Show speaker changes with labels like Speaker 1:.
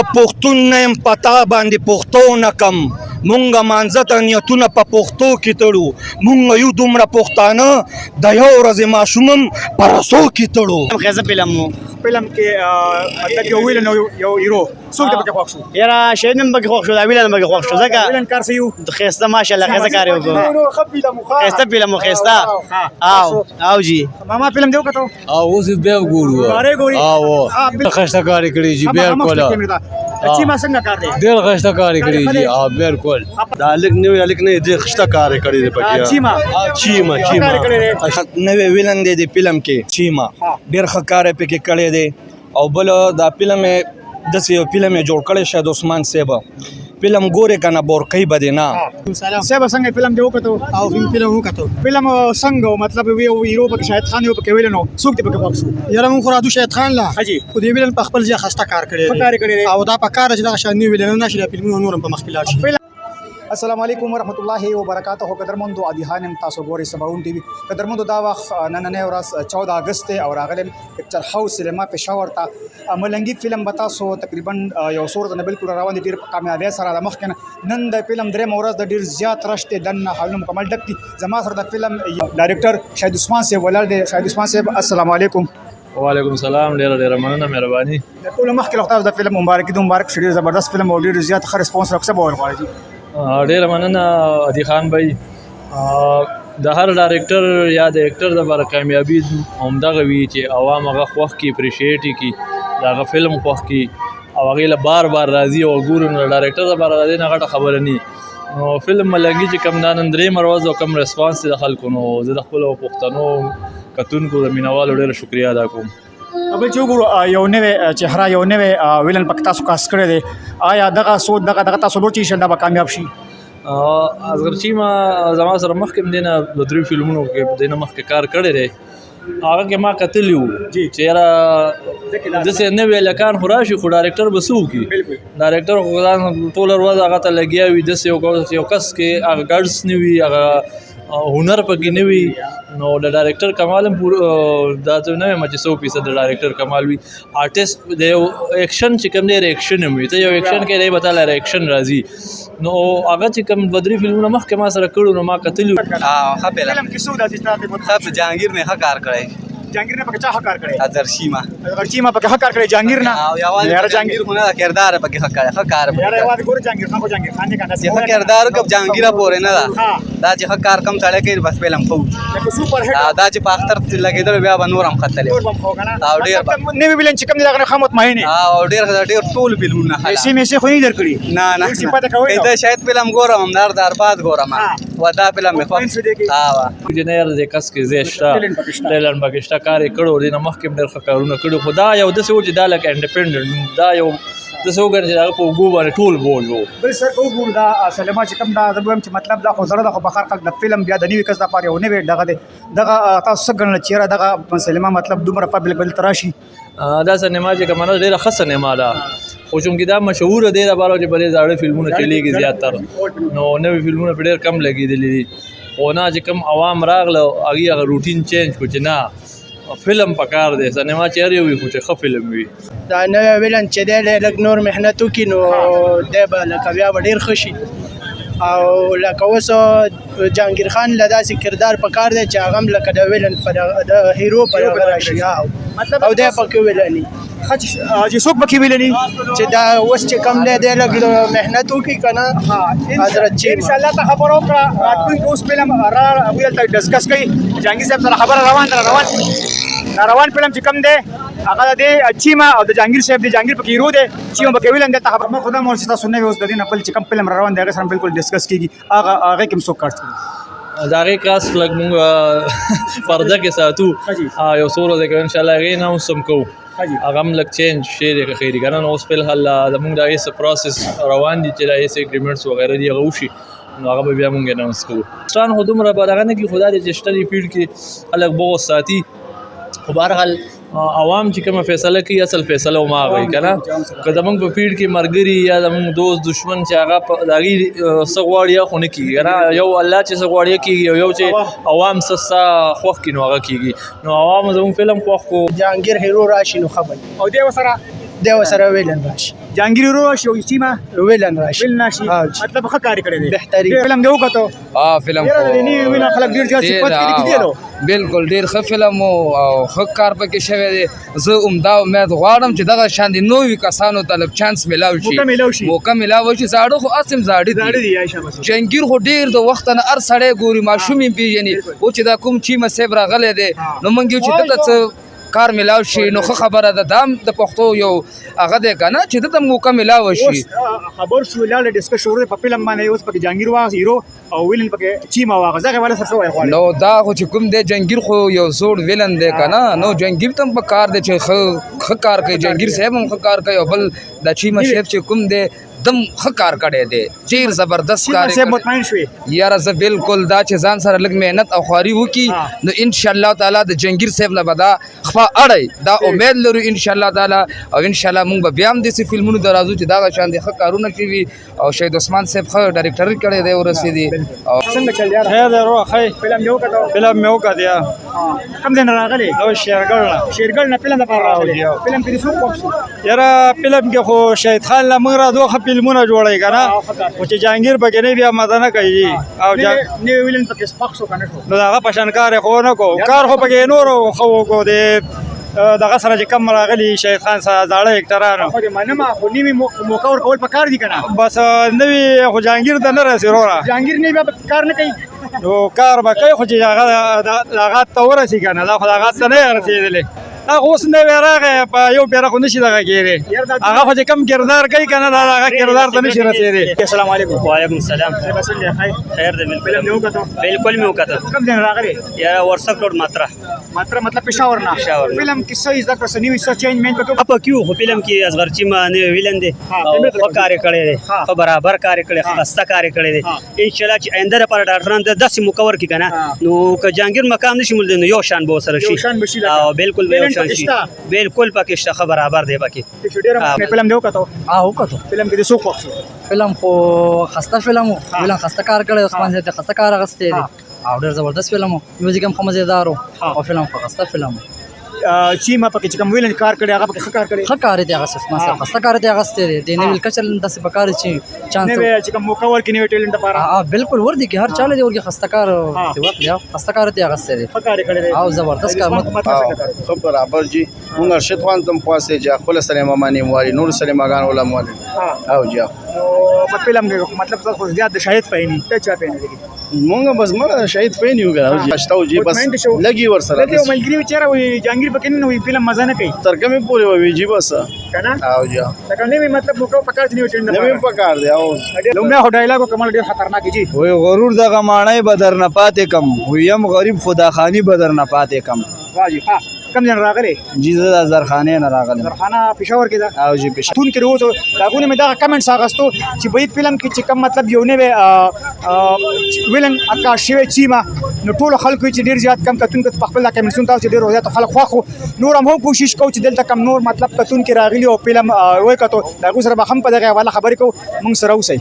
Speaker 1: زه پښتون نه یم، پتا باندې پښتو نه کم. مونږه مانځه ته نیتونه په پښتو کې تړو. مونږ یو دومره پښتانه د یو ورځې ماشومم په رسو کې تړو.
Speaker 2: خیزه فلم وو.
Speaker 3: فلم کې مطلب یو ویلن او یو هیرو څوک دې پکې خوښ شو؟
Speaker 2: یاره، شهید هم پکې خوښ شو، دا ویلن پکې خوښ شو، ځکه
Speaker 3: ویلن کار صحیح وو.
Speaker 2: خیسته، ماشاءالله، خیسته کار یې وکړو.
Speaker 3: نو ښه فلم وو.
Speaker 2: خیسته فلم وو، خیسته. او او جی.
Speaker 3: ماما، فلم دی وکړو؟
Speaker 4: او اوس بیا ګورو.
Speaker 3: دوباره ګوري؟
Speaker 4: او خسته کار کړی جی، بالکل.
Speaker 3: چې ما څنګه کار دی؟
Speaker 4: ډیر خسته کار کړی جی، ها، بالکل.
Speaker 5: دا الک نوی الک نه دی، خسته کار کړی دی پکې.
Speaker 3: چیما.
Speaker 5: چیما، چیما.
Speaker 3: کار کړی دی.
Speaker 1: نوی ویلن دی د فلم کې، چیما، ډیر ښه کار یې پکې کړی دی. او بل دا فلم یې داسې یو فلم یې جوړ کړی، شاید عثمان صاحب فلم ګورې که نه بورکۍ به دې نه.
Speaker 3: صاحب، څنګه فلم دی وکړو؟
Speaker 6: او هم فلم وکړو.
Speaker 3: فلم څنګه و؟ مطلب یو هیرو پکې شاهد خان، یو پکې ویلن، څوک دې پکې خوښ شو؟
Speaker 6: یاره، مونږ خو راتو شاهد خان لا.
Speaker 3: حاجی.
Speaker 6: خو دې ویلن په خپل ځای خسته کار کړی
Speaker 3: ښه کار یې کړی دی.
Speaker 6: او دا په کار چې دغه شان نیو ویلن نه شي، د فلمونو نور هم په مخ کې لاړ شي.
Speaker 3: السلام علیکم ورحمت الله وبرکاته. قدرمندو، عادي خانم، تاسو ګورئ سباوون ټي وي. قدرمندو، دا وخت نننۍ ورځ 14 اگست دی او راغلم پکچر هاوس سینما پېښور ته. ملنګي فلم به تاسو تقریبا یو څو ورځې نه بالکل روان دي، ډېر په کامیابۍ سره د مخکې نه. نن د فلم درېیمه ورځ ده، ډېر زیات رش دی، دننه هالونه مکمل ډک دي. زما سره د فلم ډایرکټر شاهد عثمان صاحب ولاړ دی. شاهد عثمان صاحب، السلام علیکم.
Speaker 7: وعلیکم السلام، ډیره ډیره مننه، مهرباني.
Speaker 3: د ټولو مخکې له تاسو د فلم مبارکي د مبارک شه. ډېر زبردست فلم او ډېر زیات ښه ریسپانس راکړ، څه به غواړئ؟
Speaker 7: ډیره مننه ادي خان بھائی. د هر ډایرکټر یا د اکټر لپاره کامیابی همدغه وي چې عوام هغه خوښ کړي، اپریشیټ کړي، د هغه فلم خوښ کړي او هغې له بار بار راځي او ګوري. نو ډایرکټر لپاره د دې نه غټه خبره نه. نو فلم ملنګي چې کوم دا نن درېیمه ورځ او کوم ریسپانس دی د خلکو، نو زه د خپلو پښتنو کتونکو، د مینهوالو ډېره شکریه ادا کوم.
Speaker 3: بل چې وګورو، یو نوې چهره، یو نوې ویلن پکې تاسو کاست کړی دی. آیا دغه سو دغه دغه تاسو لور چې دا به کامیاب شي؟
Speaker 7: اصغر چیما زما سره مخکې هم دی نه د دریو فلمونو کې د نه مخکې کار کړی دی. هغه کې ما کتلی وو چې یاره، داسې نوی هلکان خو راشي، خو ډایرکټر به څه وکړي؟ ډایرکټر خو ځان ټوله ورځ هغه ته لګیا وي. داسې یو کس کې هغه ګټس نه وي، هغه هنر پکې نه وي، نو د ډایرکټر کمال هم پوره دا ته نه وایم چې 100% د ډایرکټر کمال وي. آرټیست د یو اکشن چې کوم دی، ریاکشن هم وي. ته یو اکشن کې دی به تا له ریاکشن راځي. نو هغه چې کوم دوه درې فلمونه مخکې ما سره کړو، نو ما کتلي وو.
Speaker 8: ښه فلم.
Speaker 3: فلم کې څه داسې چې
Speaker 8: ښه، په جهانګیر نه ښه کار کړی.
Speaker 3: جهانګیر نه پکې چا ښه کار کړی؟
Speaker 8: اظهر شیما.
Speaker 3: اظهر چیما پکې ښه کار کړی جهانګیر نه؟
Speaker 8: او یوازې
Speaker 3: یاره جهانګیر
Speaker 8: جهانګیر خو نه، کردار پکې ښه کړی، ښه کار پکې
Speaker 3: یاره
Speaker 8: کړی.
Speaker 3: یوازې ګوره، جهانګیر خان خو جهانګیر خان دی کنه.
Speaker 8: چې ښه کردار وکړ، جهانګیره پورې نه ده. دا چې ښه کار کم سړی کوي، بس فلم ښه وي.
Speaker 3: لکه سوپر هټ.
Speaker 8: دا چې په اختر لګېدل، بیا به نور هم ختلی.
Speaker 3: نور به هم ښه کنه؟
Speaker 8: او ډېر به.
Speaker 3: نوی ویلن چې کوم دی، هغه ښه مطمئن یې؟
Speaker 8: او ډېر ډېر، ټول فلمونه ښه.
Speaker 3: پیسې میسې خو نه درکړي؟
Speaker 8: نه نه.
Speaker 3: ډېر صفته کوي نو.
Speaker 8: دا شاید فلم ګورم، همدار دار بعد ګورم. و دا فلم مې
Speaker 3: مطمئن
Speaker 8: خوښ
Speaker 3: شو دې کې؟
Speaker 8: ها وا.
Speaker 7: انجینر د کس کې زی شته.
Speaker 3: ټیلنټ پکې شته.
Speaker 7: ټیلنټ پکې شته، کار یې کړو. دې نه مخکې هم ډېر ښه کارونه کړي، خو دا یو داسې و چې دا لکه انډیپینډنټ، دا یو داسې وګڼه چې د هغه په اوږو باندې ټول بوج و.
Speaker 3: بل سر که وګورو، دا سینما چې کوم دا زه وایم چې مطلب دا خو زړه ده، خو په هر حال د فلم بیا د نوي کس لپاره یو نوی دغه دی. دغه تاسو څه ګڼل چې یاره دغه سینما مطلب دومره پبلک بل ته راشي؟
Speaker 7: دا سینما چې کومه ده، ډېره ښه سینما ده، خو چونکې دا مشهوره دی لپاره چې په دې زاړه فلمونه چلېږي زیاتره، نو نوي فلمونه په ډېر کم لګېدلي دي. خو نه، چې کوم عوام راغله، هغوی هغه روټین چینج کړو چې نه، فلم پکار دی. سینما چې هر یو وي، خو چې ښه فلم وي.
Speaker 6: دا نوی ویلن چې دی، لږ نور محنت وکړي، نو دی به لکه بیا به ډېر ښه شي. او لکه اوس جهانګیر خان له داسې کردار په کار دی چې هغه هم لکه د ویلن په د هیرو په دغه راشي
Speaker 3: مطلب
Speaker 6: او دی پکې ویلني.
Speaker 3: ښه، چې څوک پکې ویلني؟
Speaker 6: چې دا اوس چې کوم دی، دی لږ محنت وکړي که نه، حضرت چیما.
Speaker 3: ان شاء الله. ته خبره وکړه، راتلونکي اوس فلم را هغوی هلته ډسکس کوي. جهانګیر صاحب سره خبره روان ده. روان را روان فلم چې کوم دی، هغه د دې چیما او د جهانګیر صاحب دی. جهانګیر پکې هیرو دی، چیما پکې ویلن دی. ته خبره ما خدا مور چې تاسو نه اوس د دې نه بل چې کوم فلم را روان دی، هغه سره بالکل ډسکس کیږي. هغه هغه کې څوک کار کوي؟
Speaker 7: د هغې کاست لږ مونږ پرده کې ساتو. یو څو ورځې کې انشاءالله هغې اناونس هم کوو. هغه هم لږ چینج شی دی که خیر که نه. نو اوس فی الحال زمونږ د هغې څه پروسس روان دي چې د هغې څه اګریمنټس وغیره دي، هغه وشي نو هغه به بیا مونږ اناونس کوو. ستان خو دومره به دغه نه کړي، خو دا دی چې شته دي فیلډ کې خلک بغض ساتي، خو بهرحال عوام چې کومه فیصله کوي، اصل فیصله هم هغه وي که نه. که زمونږ په فیلډ کې مرګري یا زمونږ دوست دشمن چې هغه د هغې څه غواړي، هغه خو نه کېږي که نه. یو الله چې څه غواړي کېږي او یو چې عوام څه ستا خوښ کړي نو هغه کېږي. نو عوام زمونږ فلم خوښ کړو.
Speaker 6: جهانګیر هیرو راشي نو ښه به وي.
Speaker 3: او دی ورسره
Speaker 6: دی ورسره ویلن راشي.
Speaker 3: جهانګیر هیرو راشي او چیما
Speaker 6: ویلن راشي.
Speaker 3: ویلن راشي.
Speaker 6: او جی.
Speaker 3: مطلب ښه کار یې کړی دی.
Speaker 6: بهترین.
Speaker 3: فلم دی وکتو؟
Speaker 9: ها، فلم
Speaker 3: یاره د نوي ویلن خلک ډېر زیات صفت کوي، کیدی نو.
Speaker 9: بالکل، ډیر ښه فلم وو او ښه کار پکې شوی دی. زه همدا امید غواړم چې دغه شان د نوي کسانو ته لږ چانس میلاو شي.
Speaker 3: موقع میلاو شي.
Speaker 9: موقع میلاو شي. زاړه خو هسې هم زاړه
Speaker 3: زاړه
Speaker 9: دي.
Speaker 3: دي، عایشه بس.
Speaker 9: جهانګیر خو ډیر د وخت نه هر سړی ګوري، ماشوم یې پیژني. او چې دا کوم چیمه صاحب راغلی دی، نو موږ یو چې ده ته څه کار میلاو شي نو ښه خبره ده. دا هم د پښتو یو هغه دی که نه چې ده ته موقع میلاو شي.
Speaker 3: اوس خبر شو، لاړ ډسکس شروع په فلم باندې. اوس پکې جهانګیر واغ هیرو او ویلن پکې چیما واغ، زغه والا څه وایي غواړي؟
Speaker 9: نو دا خو چې کوم دی، جنګیر خو یو زوړ ویلن دی که نه، نو جنګیر ته هم په کار دی چې ښه کار کوي. جنګیر صاحب هم ښه کار کوي او بل دا چیمه صاحب چې کوم دی، دم ښه کار کړی دی، ډېر زبردست
Speaker 3: چیما
Speaker 9: کار یې
Speaker 3: صاحب
Speaker 9: کړی.
Speaker 3: مطمئن شوې؟
Speaker 9: یاره زه بالکل، دا چې ځان سره لږ محنت او خواري وکړي نو ان شاء الله تعالی د جنګیر صاحب نه به دا خپه اړی، دا امید لرو ان شاء الله تعالی. او ان شاء الله مونږ به بیا هم داسې فلمونو ته راځو چې دغه شان دې ښه کارونه شوي او شهید عثمان صاحب ښه ډایرکټري کړی دی ورسېدي او
Speaker 3: څنګه چل یاره؟
Speaker 4: خیر دی روغ خی.
Speaker 3: فلم دی وکتو؟
Speaker 4: فلم مې وکړ یا.
Speaker 3: کوم ځای نه راغلی؟
Speaker 4: نو شیرګړ نه.
Speaker 3: شیرګړ نه فلم لپاره راغلی؟
Speaker 4: او.
Speaker 3: فلم کې دې څوک خوښ شو؟
Speaker 4: یاره فلم کې خو شهید خان له موږ را دوه ښه فلمونه جوړوي که نه، خو چې جهانګیر پکې نه بیا مزه نه کوي. او
Speaker 3: نوی ویلن پکې خوښ شو که نه شو؟
Speaker 4: نو د هغه په شان کار یې خو نه کو، کار خو پکې نورو ښه وکړو، د دغه سره چې کم راغلي شهید خان سره زاړه اکټرانو.
Speaker 3: خو دې منم، خو نوی موقع ورکول پکار دي که نه؟
Speaker 4: بس نوی خو جهانګیر ته نه رسي وروره.
Speaker 3: جهانګیر نه بیا کار نه کوي؟
Speaker 4: نو کار به کوي، خو چې هغه هغه ته ورسي که نه، دا خو هغه ته نه رسېدلی. هغه اوس نوی راغی، په یو پیره خو نشي دغه کېدی. هغه خو چې کم کردار کوي که نه، دا هغه کردار ته نشي رسېدی.
Speaker 3: السلام علیکم.
Speaker 2: وعلیکم السلام.
Speaker 3: صاحب څنګه یې؟
Speaker 2: خیر دی بالکل.
Speaker 3: فلم دی وکتو؟
Speaker 2: بالکل مې وکتل.
Speaker 3: کوم ځای نه راغلی؟
Speaker 2: یاره ورسک روډ ماتره.
Speaker 3: ماتره، مطلب پېښور نه؟
Speaker 2: پېښور نه.
Speaker 3: فلم کې څه زده کړه، څه نوي څه چینج مین پکې؟
Speaker 2: په کیو خو فلم کې اصغر چیمه نه ویلن دی او ښه کار یې کړی دی، ښه برابر کار یې کړی، ښه کار یې کړی دی. ان شاء الله چې آینده لپاره ډاکټران د داسې موقع ورکړي که نه، نو که جهانګیر مقام نشي موندلی نو یو شان به ورسره شي.
Speaker 3: یو شان به شي لکه.
Speaker 2: او بالکل به یو
Speaker 3: ویلن
Speaker 2: شان
Speaker 3: پکې
Speaker 2: شي.
Speaker 3: شته؟
Speaker 2: بالکل پکې شته، ښه برابر دی پکې.
Speaker 3: ډېره فلم دی وکتو؟
Speaker 10: ها، وکتو.
Speaker 3: فلم کې دې څوک خوښ شو؟
Speaker 10: فلم خو خسته فلم و، فلم خسته کار کړی، عثمان صاحب ته خسته کار اخیستی دی او ډېر زبردست فلم و. میوزیک هم ښه مزیدار و او فلم خو خسته فلم و.
Speaker 3: چې ما پکې چې کوم ویلن کار کړی، هغه پکې ښه کار کړی؟
Speaker 10: ښه کار دی هغه، عثمان صاحب خسته کار دی اخیستی دی. د نوي کچر داسې پکار چې چانس
Speaker 3: نوی چې کوم موقع ورکړي نوي ټیلنټ لپاره.
Speaker 10: ها بالکل، ور دي کې هر چاله دی ورګي خسته کار دی ورکړي، خسته کار دی اخیستی دی.
Speaker 3: ښه کار یې کړی دی.
Speaker 10: او زبردست کار.
Speaker 11: ښه برابر جی. مونږ ارشد خان تم خواسته چې خپل سینما باندې والي نور سینماګان ولا والي. او جی.
Speaker 3: نو په فلم کې مطلب تاسو زیات د شاهد فین ته چا فین دی؟
Speaker 11: مونږ بس مړه شهید فین یو کنه شته جی، بس لګي ور سره.
Speaker 3: یو ملګری چیرې وي جهانګیر پکې نه وي فلم مزه نه کوي.
Speaker 11: تر کومه پورې وي جی بس
Speaker 3: کنه.
Speaker 11: او جی.
Speaker 3: لکه نوی مطلب موقع پکار چې نوی ټرند
Speaker 11: نوی پکار دی. او
Speaker 3: لومړی خو ډایلاګ کمال ډیر خطرناک جی.
Speaker 1: وای غرور دغه ماڼۍ به درنه پاتې کم، ویم غریب خداخانی به درنه پاتې کم.
Speaker 3: واجی ها، کوم ځای راغلی؟
Speaker 1: جی زه د زرخانې نه راغلم.
Speaker 3: زرخانه پېښور کې ده؟
Speaker 1: او جی پېښور.
Speaker 3: تون کې وروته داغونه مې دغه کمنټس اغستو چې په فلم کې چې کوم مطلب یو نوی ویلن اکا شوی چیما، نو ټولو خلکو چې ډیر زیات کم کتونکو په خپل کمنټسونو تاسو ډیر زیات خلک خوښ. نور هم کوشش کوو چې دلته کم نور مطلب کتونکي راغلي او فلم وکتو، د هغو سره به هم په دغه حواله خبرې کوو. موږ سره اوسئ.